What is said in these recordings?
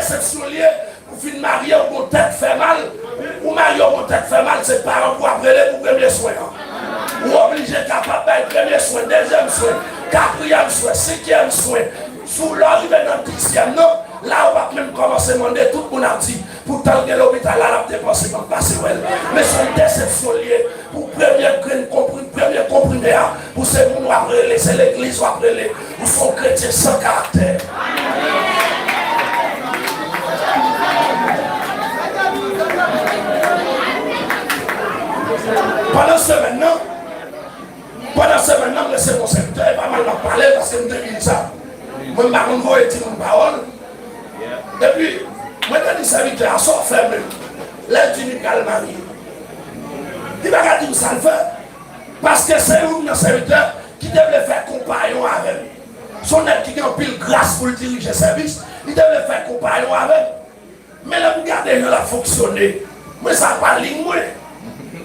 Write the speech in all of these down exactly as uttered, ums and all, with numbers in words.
desepsyon l ye. Ou fin marye, ou gon tèt fè mal. Ou marye, ou gon tèt fè mal, se paran pou w ap rele pou premye swen an. Ou oblije kapab bay premye swen, dezyèm swen, katriyèm swen, senkyèm swen. Sou lè w rive nan dizyèm nan, la ou p ap menm kòmanse mande, tout moun ap di, poutan l gen lopital la, l ap depanse, m ap pase wè l. Men se yon desepsyon l ye. Pou premye grenn konpri-, premye konprime a, pou se moun w ap rele, se legliz w ap rele, ou se yon kretyen san karaktè. Pandan semèn nan, pandan semèn nan, m resevwa yon sèvitè, e pa mal m ap pale, paske m te di sa. Mwen, m pa konn voye timoun pawòl. Epi, mwen te di sèvitè a, sa w fè menm? Lè l di li pral marye. Li pa ka di m sa l fè. Paske se youn nan sèvitè ki te vle fè konpayon avè m. Se yon nèg ki gen anpil gras pou l dirije sèvis, li te vle fè konpayon avè m. Men lè m gade jan l ap fonksyone, mwen sa pa liy mwen.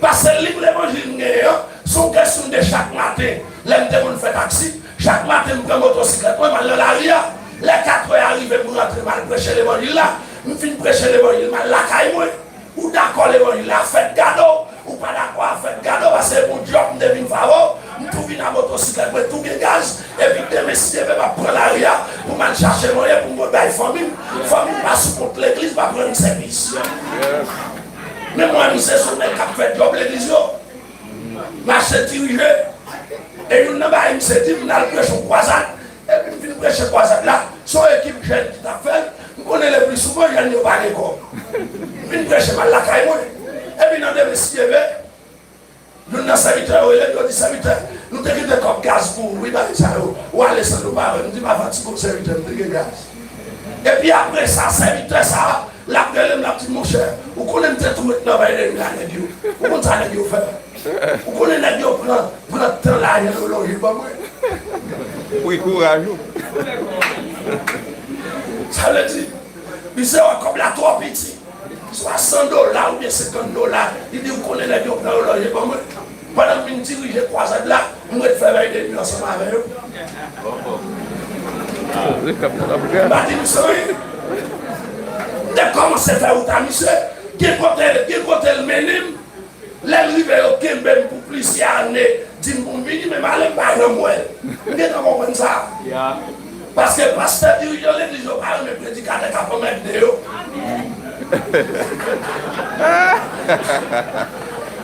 Paske liy levanjil m genyen an, se yon kesyon de chak maten, lè m te konn fè taksi, chak maten m pran motosiklèt mwen, m al nan lari a. Lè katrè a rive, m rantre, m al preche levanjil la. M fin preche levanjil, m al lakay mwen. Ou dakò levanjil la fèt gade w, ou pa dakò a fèt gade w, paske se pou djòb m te vin fè avè w, m tou vin a motosiklèt mwen, tou gen gaz, epi demen si Dye vle m ap pran lari a pou m al chache mwayen pou m bay fanmi m. Fanmi m pa sou kont legliz, pa pran n sèvis. Men mwen, misye se yon nèg k ap fè djòb legliz yo. M achte dirije. E youn nan bagay misye di m, m al preche yon kwazad. Epi m fin preche kwazad la, se yon ekip jèn ki t ap fè l. M konnen le pli souvan jèn yo pa gen kòb. M fin preche, m al lakay mwen. Epi nan demen si Dye vle, youn nan sèvitè yo rele m, yo di, "Sèvitè, nou te kite kòb gaz pou ou, wi, bagay sa yo. Ou ale san nou pa wè." M di, "Pa fatige w, sèvitè, m te gen gaz." Epi apre sa, sèvitè sa a, l ap rele m, l ap di m, "Monchè, ou konnen m te tou ret nan vay de nwi a nèg yo. Ou konn sa nèg yo fè? Ou konnen nèg yo pran, pran tan lajan yo lonje ban mwen." Wi, kouraj ou. Sa vle di, misye wè kòb la twò piti. Swa san dola oubyen senkant dola, li di, "Ou konnen nèg yo pran yo lonje ban mwen." Pandan m vin dirije kwazad la, m ret fè vèy de nwi ansanm avè yo. M pa di misye anyen. M te kòmanse fè wout a misye. Gen kote, gen kote l mennen m. Lè l rive, yo kenbe m pou plizyè ane, di m pou m vini, men m ale, m pa janm wè l. M gentan konprann sa. Paske pastè dirijan legliz yo pa renmen predikatè k ap anmède yo.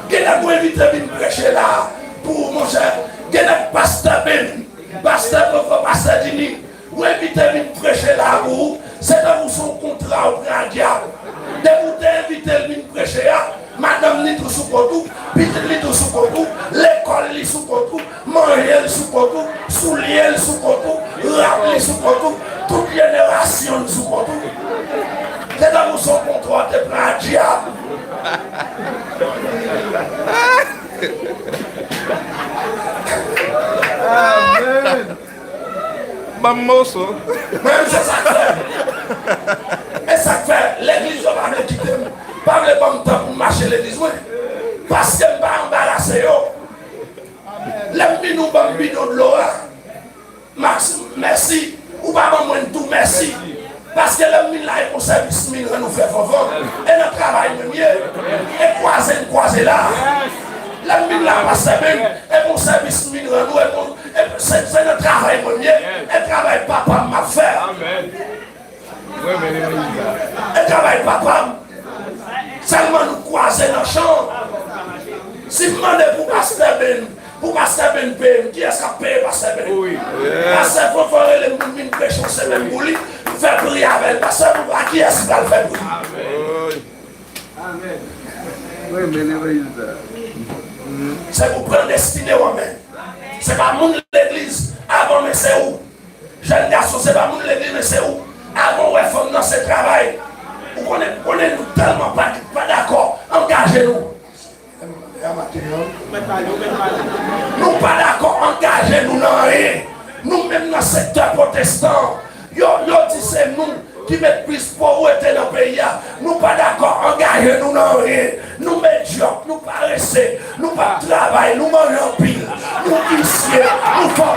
Gen nèg ou envite vin preche la pou ou, monchè. Gen nèg pastè Ben, pastè Fofo, pastè Dini, ou envite vin preche la pou ou, se tankou se yon kontra ou pran ak dyab. Depi ou te envite l vin preche a, madanm li tou sou kont ou, pitit li tou sou kont ou, lekòl li sou kont ou, manje l sou kont ou, soulye l sou kont ou, rad li sou kont ou, tout jenerasyon l sou kont ou. Se tankou se yon kontra w te pran ak dyab. Amèn. Ban m moso. Mwen menm se sa k fè. E sa k fè legliz yo pa vle kite m, pa vle ban m tan pou m mache legliz mwen. Paske m pa anbarase yo. Lè m vin ou ban m bidon dlo a, Max, mèsi. Ou pa ban mwen tou mèsi. Paske lè m vin la, e bon sèvis m vin rann ou, frè Fanfan. E nan travay mwen m ye. E kwaze m kwaze la. Lè m vin la, pastè Ben, e bon sèvis m vin rann ou, e bon, e se, se nan travay mwen m ye. E travay papa m m ap fè. E travay papa m. Sèlman nou kwaze nan chan. Si m mande pou pastè Ben, pou pastè Ben peye m, kiyès k ap peye pastè Ben? Pastè Fanfan rele m pou m vin preche yon semèn pou li, m fè pri avè l. Pastè Fanfan, a kiyès m pral fè pri? Se pou pran destine w an men. Se pa moun legliz avan, men se ou. Jèn gason, se pa moun legliz, men se ou. Avan w wè fanm nan, se travay. Ou konnen, konnen nou tèlman pa, pa dakò angaje nou. Nou pa dakò angaje nou nan anyen. Nou menm nan sektè pwotestan, yo, yo di se nou ki met plis povrete nan peyi a. Nou pa dakò angaje nou nan anyen. Nou medyòk, nou parese, nou p ap travay, nou manje anpil, nou visye, nou fè